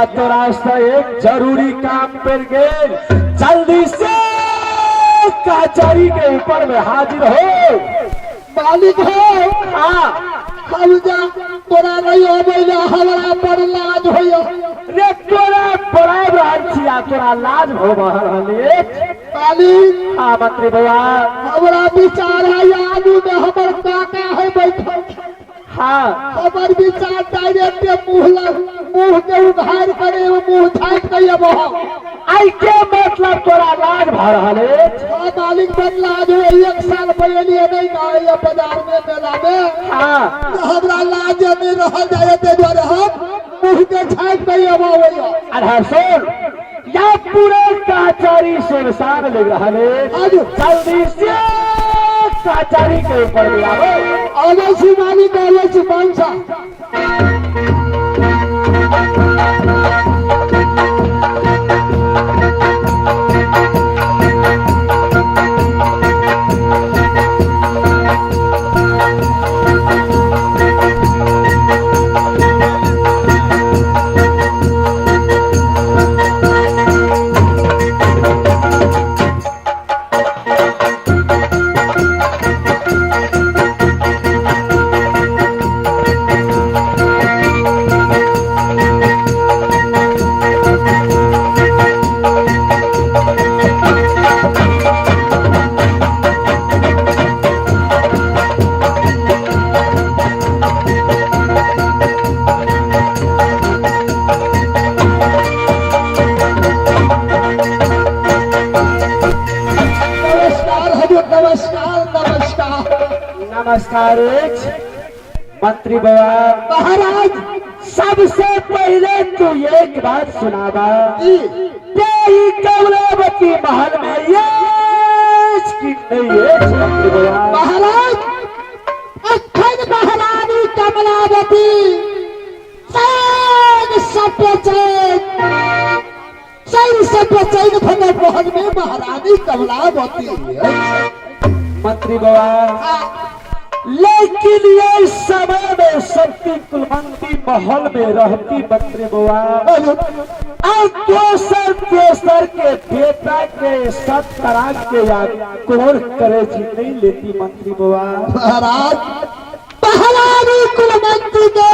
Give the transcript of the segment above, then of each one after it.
या तोरा से एक जरूरी काम पड़ गेल, जल्दी से कचहरी के ऊपर में हाजिर हो। मालिक हो। हाँ। हम जा तोरा नहीं अबै ले, हमरा पर लाज होइए। रे तोरा बोलाब रहल छी आ तोरा लाज हो रहल अछि। मालिक। हाँ मंत्री बौआ। हमरा विचार है आगू में हमर काका है बैठल। हाँ। हमर विचार डायरेक्ट मुंह लग मुंह के उघार करे, मुंह झाँक के अबो। आई के मतलब तोरा लाज भऽ रहल अछि? हाँ मालिक, बड़ लाज हो। एक साल पहले नहीं ना आइए बाजार में मेला में। हाँ। तो हमरा लाज नहीं रहल जाए, ताहि दुआरे हम मुंह के झाँक के अबो। अरे सुन, या पूरे कचहरी सुनसान लग रहल अछि। आजू। जल्दी से कचहरी के ऊपर भी आबो। आबै छी मालिक, आबै छी। मानसा नमस्कार हजूर, नमस्कार नमस्कार। नमस्कार अछि मंत्री बाबा। महाराज। सबसे पहले तू एक बात सुनाबा। जी। तेरी कमलावती महल में ये कि नहीं अछि मंत्री बाबा? महाराज, अखन महारानी कमलावती चैन से बेचैन, चैन से बेचैन भगल महल में महारानी कमलावती अछि। मंत्री बाबा, लेकिन ये समय में शक्ति कुलवंती महल में रहती मंत्री बाबा, और दोसर दोसर के बेटा के सब तरह के या कोर करे छी नहीं लेती मंत्री बाबा? महाराज, महारानी कुलवंती के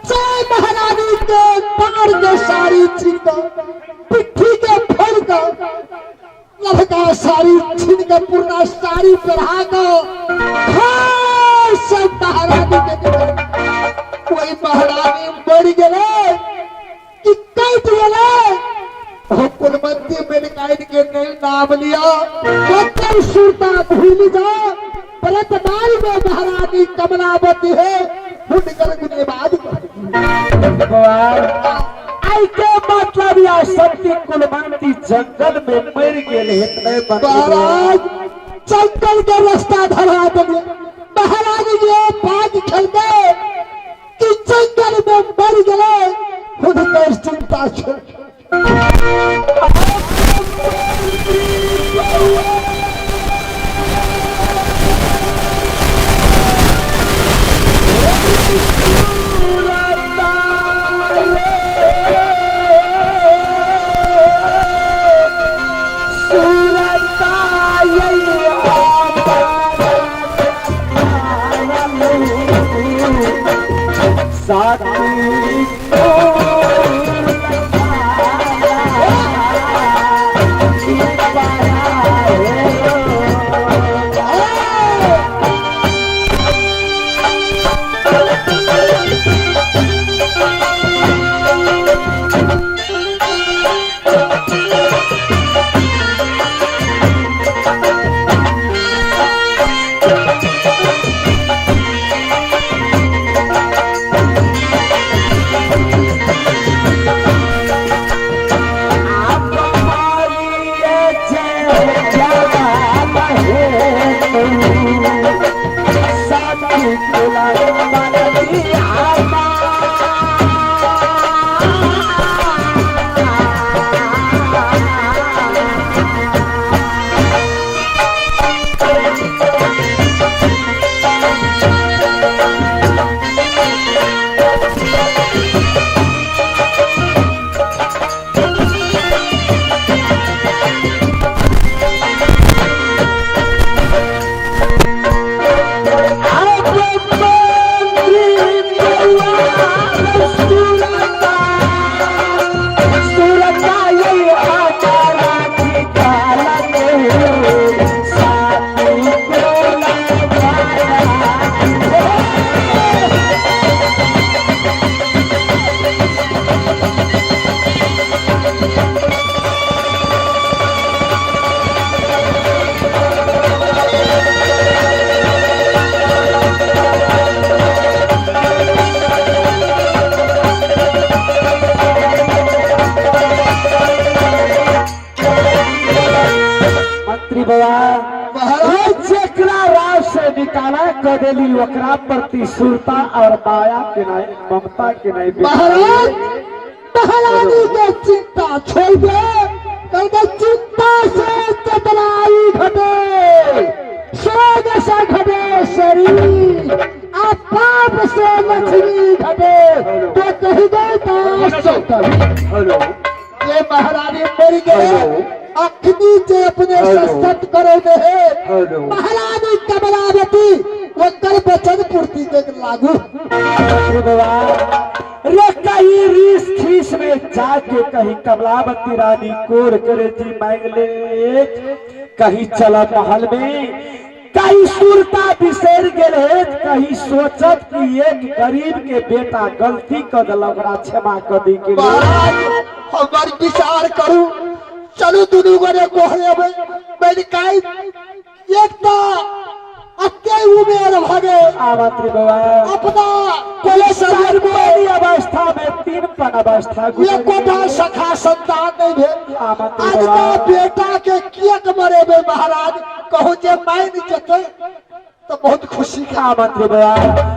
चाहे महारानी के पार के साड़ी छीन के, पिट्ठी के फोड़ के, लड़का साड़ी छीन के पुरना साड़ी पहना के घर से महारानी के निकल। कोई महारानी मर गेलै कि कटि गेलै, हो कुलवंती मेनकाइन के नहीं नाम लिया, मतलब सुरता भूल जा। वर्तमान में महारानी कमलावती है, हुनकर गुनेबाज कर। बाबा, आई के मतलब या शक्ति कुलवंती जंगल में मर गेल हेत नहीं मंत्री बाबा? महाराज, जंगल के रास्ता धरा दिए महारानी ये भाग खेल गए कि जंगल में मर गए, हुनकर चिंता छोड़। ओकरा प्रति सुरता और माया के नहीं, ममता के नहीं। महाराज, महारानी के चिंता छोड़ दे। कल के चिंता से चतराई घटे, सोग से घटे शरीर, आ पाप से लक्ष्मी घटे, तो कही गए दास। हेलो। ये महारानी मर गए, अखनी जे अपने से सत करो दे। हेलो। महारानी कमलावती ओकर वचन पूर्ति के लागू। रे बाबा रे, कहीं रीस खीस में जाके कहीं कमलावती रानी कोर करे जी मांग ले, कहीं चला महल में, कहीं सुरता बिसर गेल, कहीं सोचत कि एक गरीब के बेटा गलती कर दिल, ओकरा क्षमा कर दी के लिए। महाराज, हमर विचार करू, चलू दुनू गोरे गोहरेबै। बैठकाई एक तऽ अते उमेर भऽ गेल। आवत रे बाबा। अपना कोले शरीर में पहली अवस्था में तीन पन अवस्था गुजर एकोटा गेल। सखा संतान नहीं भेल। आवत रे आज बाबा। का बेटा के किएक मरेबै महाराज? कहू जे मान जेतै तऽ बहुत खुशी के। आवत रे बाबा।